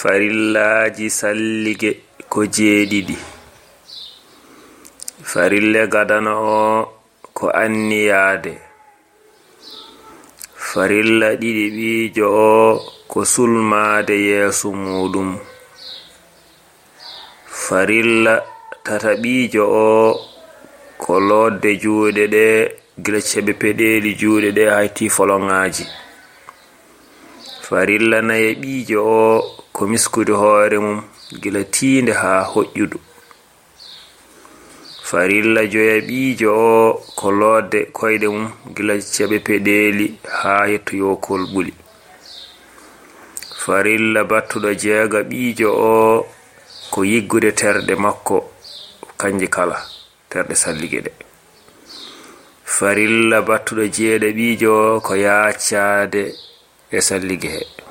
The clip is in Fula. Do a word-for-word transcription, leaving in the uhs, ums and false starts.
Farillaaji sallige ko jeeɗiɗi. Farilla gadano o ko anniyaade. Farilla ɗiɗi ɓiijo o ko sulmaade yeeso muuɗum. Farilla tataɓiijo o ko lootde juuɗe ɗe gila ceɓe peɗeeli juuɗe ɗe hay tii foloŋaaji. Farilla nayaɓiijo o ko miskude hoore mum gila tiinde haa hoƴƴudu. Farilla joyaɓiijo o ko lootde koyɗe mum gila ceɓe peɗeeli haa yettoyoo kolɓuli. Farilla battuɗo jeegaɓiijo o ko yiggude terɗe makko kanje kala, terɗe sallige ɗe. Farilla battuɗo jeeɗaɓiijo o ko yaaccaade e sallige he.